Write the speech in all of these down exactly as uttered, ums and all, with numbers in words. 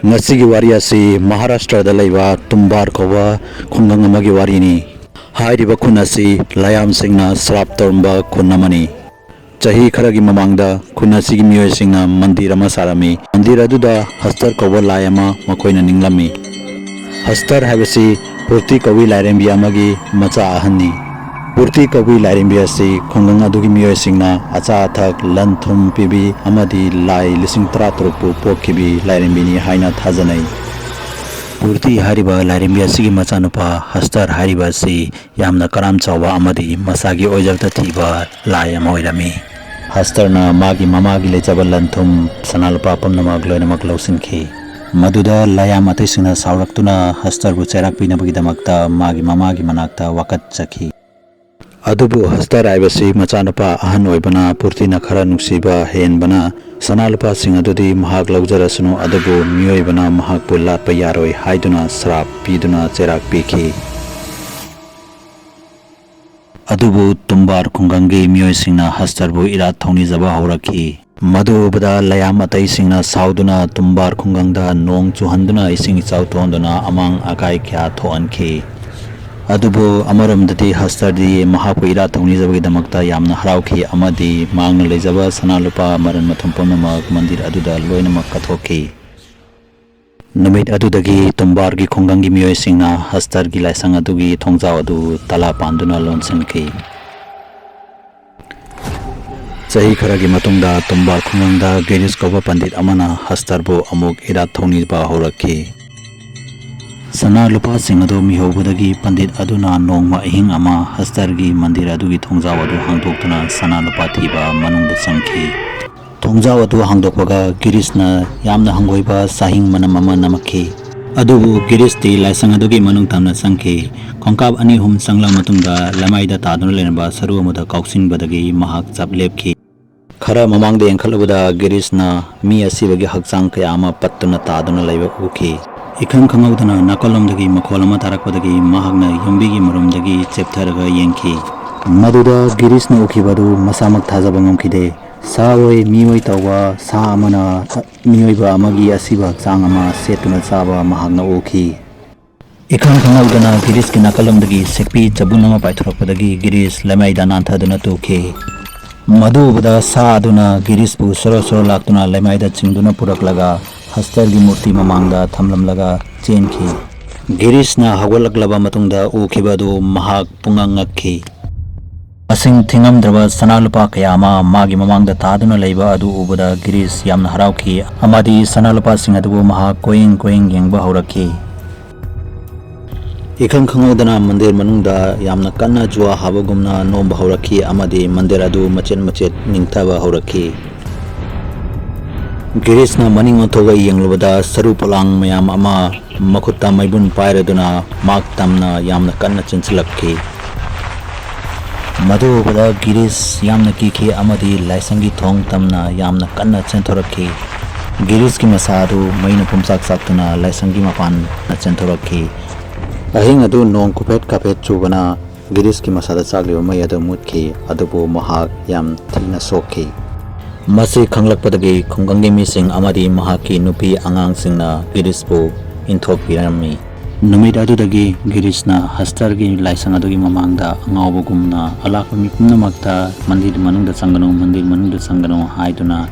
ꯉꯁꯤꯒꯤ ꯋꯥꯔꯤ ꯑꯁꯤ ꯃꯍꯥꯔꯥꯁꯇ꯭ꯔꯗ ꯂꯩꯕ ꯇꯨꯝꯕꯥꯔ ꯀꯧꯕ ꯈꯨꯡꯒꯪ ꯑꯃꯒꯤ ꯋꯥꯔꯤꯅꯤ꯫ ꯍꯥꯏꯔꯤꯕ ꯈꯨꯟ ꯑꯁꯤ ꯂꯥꯏꯌꯥꯝꯁꯤꯡꯅ ꯁ꯭ꯔꯥꯞ ꯇꯧꯔꯝꯕ ꯈꯨꯟ ꯑꯃꯅꯤ꯫ ꯆꯍꯤ ꯈꯔꯒꯤ ꯃꯃꯥꯡꯗ ꯈꯨꯟ ꯑꯁꯤꯒꯤ ꯃꯤꯑꯣꯏꯁꯤꯡꯅ ꯃꯟꯗꯤꯔ ꯑꯃ ꯁꯥꯔꯝꯃꯤ꯫ ꯃꯟꯗꯤꯔ ꯑꯗꯨꯗ ꯍꯁꯇꯔ ꯀꯧꯕ ꯂꯥꯏ ꯑꯃ ꯃꯈꯣꯏꯅ ꯅꯤꯡꯂꯝꯃꯤ꯫ ꯍꯁꯇꯔ ꯍꯥꯏꯕꯁꯤ ꯄꯨꯔꯇꯤ ꯀꯧꯏ ꯂꯥꯏꯔꯦꯝꯕꯤ ꯑꯃꯒꯤ ꯃꯆꯥ ꯑꯍꯟꯅꯤ꯫ ꯄꯨꯔꯇꯤ ꯀꯧꯏ ꯂꯥꯏꯔꯦꯝꯕꯤ ꯑꯁꯤ ꯈꯨꯡꯒꯪ ꯑꯗꯨꯒꯤ ꯃꯤꯑꯣꯏꯁꯤꯡꯅ ꯑꯆꯥ ꯑꯊꯛ, ꯂꯟ ꯊꯨꯝ ꯄꯤꯕꯤ ꯑꯃꯗꯤ ꯂꯥꯏ ꯂꯤꯁꯤꯡ ꯇꯔꯥ ꯇꯔꯨꯛꯄꯨ ꯄꯣꯛꯈꯤꯕꯤ ꯂꯥꯏꯔꯦꯝꯕꯤꯅꯤ ꯍꯥꯏꯅ ꯊꯥꯖꯅꯩ꯫ ꯄꯨꯔꯇꯤ ꯍꯥꯏꯔꯤꯕ ꯂꯥꯏꯔꯦꯝꯕꯤ ꯑꯁꯤꯒꯤ ꯃꯆꯥꯅꯨꯄꯥ ꯍꯁꯇꯔ ꯍꯥꯏꯔꯤꯕ ꯑꯁꯤ ꯌꯥꯝꯅ ꯀꯔꯥꯝ ꯆꯥꯎꯕ ꯑꯃꯗꯤ ꯃꯁꯥꯒꯤ ꯑꯣꯏꯖꯕꯇ ꯊꯤꯕ ꯂꯥꯏ ꯑꯃ ꯑꯣꯏꯔꯝꯃꯤ꯫ ꯍꯁꯇꯔꯅ ꯃꯥꯒꯤ ꯃꯃꯥꯒꯤ ꯂꯩꯖꯕ ꯂꯟ ꯊꯨꯝ, ꯁꯅꯥ ꯂꯨꯄꯥ ꯄꯨꯝꯅꯃꯛ ꯂꯣꯏꯅꯃꯛ ꯂꯧꯁꯤꯟꯈꯤ꯫ ꯃꯗꯨꯗ ꯂꯥꯏꯌꯥꯝ ꯑꯇꯩꯁꯤꯡꯅ ꯁꯥꯎꯔꯛꯇꯨꯅ ꯍꯁꯇꯔꯕꯨ ꯆꯩꯔꯥꯛ ꯄꯤꯅꯕꯒꯤꯗꯃꯛꯇ ꯃꯥꯒꯤ ꯃꯃꯥꯒꯤ ꯃꯅꯥꯛꯇ ꯋꯥꯀꯠꯆꯈꯤ꯫ ꯑꯗꯨꯕꯨ ꯍꯁꯇꯔ ꯍꯥꯏꯕꯁꯤ ꯃꯆꯥꯅꯨꯄꯥ ꯑꯍꯟ ꯑꯣꯏꯕꯅ ꯄꯨꯔꯇꯤꯅ ꯈꯔ ꯅꯨꯡꯁꯤꯕ ꯍꯦꯟꯕꯅ ꯁꯅꯥ ꯂꯨꯄꯥꯁꯤꯡ ꯑꯗꯨꯗꯤ ꯃꯍꯥꯛ ꯂꯧꯖꯔꯁꯅꯨ, ꯑꯗꯨꯕꯨ ꯃꯤꯑꯣꯏꯕꯅ ꯃꯍꯥꯛꯄꯨ ꯂꯥꯠꯄ ꯌꯥꯔꯣꯏ ꯍꯥꯏꯗꯨꯅ ꯁ꯭ꯔꯥꯞ ꯄꯤꯗꯨꯅ ꯆꯩꯔꯥꯛ ꯄꯤꯈꯤ꯫ ꯑꯗꯨꯕꯨ ꯇꯨꯝꯕꯥꯔ ꯈꯨꯡꯒꯪꯒꯤ ꯃꯤꯑꯣꯏꯁꯤꯡꯅ ꯍꯁꯇꯔꯕꯨ ꯏꯔꯥꯠ ꯊꯧꯅꯤꯖꯕ ꯍꯧꯔꯛꯈꯤ꯫ ꯃꯗꯨ ꯎꯕꯗ ꯂꯥꯏꯌꯥꯝ ꯑꯇꯩꯁꯤꯡꯅ ꯁꯥꯎꯗꯨꯅ ꯇꯨꯝꯕꯥꯔ ꯈꯨꯡꯒꯪꯗ ꯅꯣꯡ ꯆꯨꯍꯟꯗꯨꯅ ꯏꯁꯤꯡ ꯏꯆꯥꯎ ꯊꯣꯛꯍꯟꯗꯨꯅ ꯑꯃꯥꯡ ꯑꯀꯥꯏ ꯀꯌꯥ ꯊꯣꯛꯍꯟꯈꯤ꯫ ꯑꯗꯨꯕꯨ ꯑꯃꯔꯣꯝꯗꯗꯤ ꯍꯁꯇꯔꯗꯤ ꯃꯍꯥꯛꯄꯨ ꯏꯔꯥꯠ ꯊꯧꯅꯤꯖꯕꯒꯤꯗꯃꯛꯇ ꯌꯥꯝꯅ ꯍꯔꯥꯎꯈꯤ ꯑꯃꯗꯤ ꯃꯍꯥꯛꯅ ꯂꯩꯖꯕ ꯁꯅꯥ ꯂꯨꯄꯥ ꯃꯔꯟ ꯃꯊꯨꯝ ꯄꯨꯝꯅꯃꯛ ꯃꯟꯗꯤꯔ ꯑꯗꯨꯗ ꯂꯣꯏꯅꯃꯛ ꯀꯠꯊꯣꯛꯈꯤ꯫ ꯅꯨꯃꯤꯠ ꯑꯗꯨꯗꯒꯤ ꯇꯨꯝꯕꯥꯔꯒꯤ ꯈꯨꯡꯒꯪꯒꯤ ꯃꯤꯑꯣꯏꯁꯤꯡꯅ ꯍꯁꯇꯔꯒꯤ ꯂꯥꯏꯁꯪ ꯑꯗꯨꯒꯤ ꯊꯣꯡꯖꯥꯎ ꯑꯗꯨ ꯇꯂꯥ ꯄꯥꯟꯗꯨꯅ ꯂꯣꯟꯁꯤꯟꯈꯤ꯫ ꯆꯍꯤ ꯈꯔꯒꯤ ꯃꯇꯨꯡꯗ ꯇꯨꯝꯕꯥꯔ ꯈꯨꯡꯒꯪꯗ ꯒꯤꯔꯤꯁ ꯀꯧꯕ ꯄꯟꯗꯤꯠ ꯑꯃꯅ ꯍꯁꯇꯔꯕꯨ ꯑꯃꯨꯛ ꯏꯔꯥꯠ ꯊꯧꯅꯤꯕ ꯍꯧꯔꯛꯈꯤ꯫ ꯁꯅꯥ ꯂꯨꯄꯥꯁꯤꯡ ꯑꯗꯨ ꯃꯤꯍꯧꯕꯗꯒꯤ ꯄꯟꯗꯤꯠ ꯑꯗꯨꯅ ꯅꯣꯡꯃ ꯑꯍꯤꯡ ꯑꯃ ꯍꯁꯇꯔꯒꯤ ꯃꯟꯗꯤꯔ ꯑꯗꯨꯒꯤ ꯊꯣꯡꯖꯥꯎ ꯑꯗꯨ ꯍꯥꯡꯗꯣꯛꯇꯨꯅ ꯁꯅꯥ ꯂꯨꯄꯥ ꯊꯤꯕ ꯃꯅꯨꯡꯗ ꯆꯪꯈꯤ꯫ ꯊꯣꯡꯖꯥꯎ ꯑꯗꯨ ꯍꯥꯡꯗꯣꯛꯄꯒ ꯒꯤꯔꯤꯁꯅ ꯌꯥꯝꯅ ꯍꯪꯒꯣꯏꯕ ꯁꯥꯍꯤꯡ ꯃꯅꯝ ꯑꯃ ꯅꯝꯃꯛꯈꯤ꯫ ꯑꯗꯨꯕꯨ ꯒꯤꯔꯤꯁꯇꯤ ꯂꯥꯏꯁꯪ ꯑꯗꯨꯒꯤ ꯃꯅꯨꯡ ꯇꯝꯅ ꯆꯪꯈꯤ꯫ ꯈꯣꯡꯀꯥꯞ ꯑꯅꯤ ꯑꯍꯨꯝ ꯆꯪꯂꯕ ꯃꯇꯨꯡꯗ ꯂꯃꯥꯏꯗ ꯇꯥꯗꯨꯅ ꯂꯩꯔꯝꯕ ꯁꯔꯨ ꯑꯃꯗ ꯀꯥꯎꯁꯤꯟꯕꯗꯒꯤ ꯃꯍꯥꯛ ꯆꯞ ꯂꯦꯞꯈꯤ꯫ ꯈꯔ ꯃꯃꯥꯡꯗ ꯌꯦꯡꯈꯠꯂꯨꯕꯗ ꯒꯤꯔꯤꯁꯅ ꯃꯤ ꯑꯁꯤꯕꯒꯤ ꯍꯛꯆꯥꯡ ꯀꯌꯥ ꯑꯃ ꯄꯠꯇꯨꯅ ꯇꯥꯗꯨꯅ ꯂꯩꯕ ꯎꯈꯤ꯫ ꯏꯈꯪ ꯈꯪꯍꯧꯗꯅ ꯅꯥꯀꯜꯂꯣꯝꯗꯒꯤ ꯃꯈꯣꯜ ꯑꯃ ꯇꯥꯔꯛꯄꯗꯒꯤ ꯃꯍꯥꯛꯅ ꯌꯨꯝꯕꯤꯒꯤ ꯃꯔꯨꯝꯗꯒꯤ ꯆꯦꯞꯊꯔꯒ ꯌꯦꯡꯈꯤ꯫ ꯃꯗꯨꯗ ꯒꯤꯔꯤꯁꯅ ꯎꯈꯤꯕ ꯑꯗꯨ ꯃꯁꯥꯃꯛ ꯊꯥꯖꯕ ꯉꯝꯈꯤꯗꯦ꯫ ꯁꯥ ꯑꯣꯏ ꯃꯤꯑꯣꯏ ꯇꯧꯕ ꯁꯥ ꯑꯃꯅ ꯃꯤꯑꯣꯏꯕ ꯑꯃꯒꯤ ꯑꯁꯤꯕ ꯍꯛꯆꯥꯡ ꯑꯃ ꯁꯦꯠꯇꯨꯅ ꯆꯥꯕ ꯃꯍꯥꯛꯅ ꯎꯈꯤ꯫ ꯏꯈꯪ ꯈꯪꯍꯧꯗꯅ ꯒꯤꯔꯤꯁꯀꯤ ꯅꯥꯀꯜꯂꯣꯝꯗꯒꯤ ꯁꯦꯛꯄꯤ ꯆꯕꯨꯟ ꯑꯃ ꯄꯥꯏꯊꯣꯔꯛꯄꯗꯒꯤ ꯒꯤꯔꯤꯁ ꯂꯩꯃꯥꯏꯗ ꯅꯥꯟꯊꯗꯨꯅ ꯇꯨꯈꯤ꯫ ꯃꯗꯨ ꯎꯕꯗ ꯁꯥ ꯑꯗꯨꯅ ꯒꯤꯔꯤꯁꯄꯨ ꯁꯣꯔꯣ ꯁꯣꯔꯣ ꯂꯥꯛꯇꯨꯅ ꯂꯩꯃꯥꯏꯗ ꯆꯤꯡꯗꯨꯅ ꯄꯨꯔꯛꯂꯒ ꯍꯁꯇꯔꯒꯤ ꯃꯨꯔꯇꯤ ꯃꯃꯥꯡꯗ ꯊꯝꯂꯝꯂꯒ ꯆꯦꯟꯈꯤ꯫ ꯒꯤꯔꯤꯁꯅ ꯍꯧꯒꯠꯂꯛꯂꯕ ꯃꯇꯨꯡꯗ ꯎꯈꯤꯕ ꯑꯗꯨ ꯃꯍꯥꯛ ꯄꯨꯡꯉꯛ ꯉꯛꯈꯤ꯫ ꯃꯁꯤꯡ ꯊꯤꯉꯝꯗ꯭ꯔꯕ ꯁꯅꯥ ꯂꯨꯄꯥ ꯀꯌꯥ ꯑꯃ ꯃꯥꯒꯤ ꯃꯃꯥꯡꯗ ꯇꯥꯗꯨꯅ ꯂꯩꯕ ꯑꯗꯨ ꯎꯕꯗ ꯒꯤꯔꯤꯁ ꯌꯥꯝꯅ ꯍꯔꯥꯎꯈꯤ ꯑꯃꯗꯤ ꯁꯅꯥ ꯂꯨꯄꯥꯁꯤꯡ ꯑꯗꯨꯕꯨ ꯃꯍꯥꯛ ꯀꯣꯏꯌꯦꯡ ꯀꯣꯏꯌꯦꯡ ꯌꯦꯡꯕ ꯍꯧꯔꯛꯈꯤ꯫ ꯏꯈꯪ ꯈꯪꯍꯧꯗꯅ ꯃꯟꯗꯤꯔ ꯃꯅꯨꯡꯗ ꯌꯥꯝꯅ ꯀꯟꯅ ꯖꯨꯋꯥ ꯍꯥꯕꯒꯨꯝꯅ ꯅꯣꯝꯕ ꯍꯧꯔꯛꯈꯤ ꯑꯃꯗꯤ ꯃꯟꯗꯤꯔ ꯑꯗꯨ ꯃꯆꯦꯠ ꯃꯆꯦꯠ ꯅꯤꯡꯊꯕ ꯍꯧꯔꯛꯈꯤ꯫ ꯒꯤꯔꯤꯁꯅ ꯃꯅꯤꯡ ꯑꯣꯟꯊꯣꯛꯑꯒ ꯌꯦꯡꯂꯨꯕꯗ ꯁꯔꯨ ꯄꯣꯂꯥꯡ ꯃꯌꯥꯝ ꯑꯃ ꯃꯈꯨꯠꯇ ꯃꯩꯕꯨꯟ ꯄꯥꯏꯔꯗꯨꯅ ꯃꯍꯥꯛ ꯇꯝꯅ ꯌꯥꯝꯅ ꯀꯟꯅ ꯆꯦꯟꯁꯤꯜꯂꯛꯈꯤ꯫ ꯃꯗꯨ ꯎꯕꯗ ꯒꯤꯔꯤꯁ ꯌꯥꯝꯅ ꯀꯤꯈꯤ ꯑꯃꯗꯤ ꯂꯥꯏꯁꯪꯒꯤ ꯊꯣꯡ ꯇꯝꯅ ꯌꯥꯝꯅ ꯀꯟꯅ ꯆꯦꯟꯊꯣꯔꯛꯈꯤ꯫ ꯒꯤꯔꯤꯁꯀꯤ ꯃꯁꯥ ꯑꯗꯨ ꯃꯩꯅ ꯄꯨꯝꯆꯥꯛ ꯆꯥꯛꯇꯨꯅ ꯂꯥꯏꯁꯪꯒꯤ ꯃꯄꯥꯟꯗ ꯆꯦꯟꯊꯣꯔꯛꯈꯤ꯫ ꯑꯍꯤꯡ ꯑꯗꯨ ꯅꯣꯡ ꯀꯨꯐꯦꯠ ꯀꯥꯐꯦꯠ ꯆꯨꯕꯅ ꯒꯤꯔꯤꯁꯀꯤ ꯃꯁꯥꯗ ꯆꯥꯛꯂꯤꯕ ꯃꯩ ꯑꯗꯨ ꯃꯨꯠꯈꯤ, ꯑꯗꯨꯕꯨ ꯃꯍꯥꯛ ꯌꯥꯝ ꯊꯤꯅ ꯁꯣꯛꯈꯤ꯫ ꯃꯁꯤ ꯈꯪꯂꯛꯄꯗꯒꯤ ꯈꯨꯡꯒꯪꯒꯤ ꯃꯤꯁꯤꯡ ꯑꯃꯗꯤ ꯃꯍꯥꯛꯀꯤ ꯅꯨꯄꯤ ꯑꯉꯥꯡꯁꯤꯡꯅ ꯒꯤꯔꯤꯁꯄꯨ ꯏꯟꯊꯣꯛꯄꯤꯔꯝꯃꯤ꯫ ꯅꯨꯃꯤꯠ ꯑꯗꯨꯗꯒꯤ ꯒꯤꯔꯤꯁꯅ ꯍꯁꯇꯔꯒꯤ ꯂꯥꯏꯁꯪ ꯑꯗꯨꯒꯤ ꯃꯃꯥꯡꯗ ꯑꯉꯥꯎꯕꯒꯨꯝꯅ ꯑꯂꯥꯛꯄ ꯃꯤ ꯄꯨꯝꯅꯃꯛꯇ "ꯃꯟꯗꯤꯔ ꯃꯅꯨꯡꯗ ꯆꯪꯒꯅꯨ, ꯃꯟꯗꯤꯔ ꯃꯅꯨꯡꯗ ꯆꯪꯒꯅꯨ" ꯍꯥꯏꯗꯨꯅ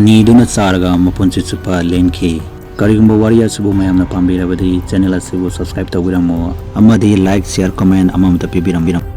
ꯅꯤꯗꯨꯅ ꯆꯥꯔꯒ ꯃꯄꯨꯟꯁꯤ ꯆꯨꯞꯄ ꯂꯦꯟꯈꯤ꯫ ꯀꯔꯤꯒꯨꯝꯕ ꯋꯥꯔꯤ ꯑꯁꯤꯕꯨ ꯃꯌꯥꯝꯅ ꯄꯥꯝꯕꯤꯔꯕꯗꯤ channel ꯑꯁꯤꯕꯨ subscribe ꯇꯧꯕꯤꯔꯝꯃꯨ ꯑꯃꯗꯤ like, share, comment ꯑꯃꯃꯝꯇ ꯄꯤꯕꯤꯔꯝꯕꯤꯔꯝꯃꯨ꯫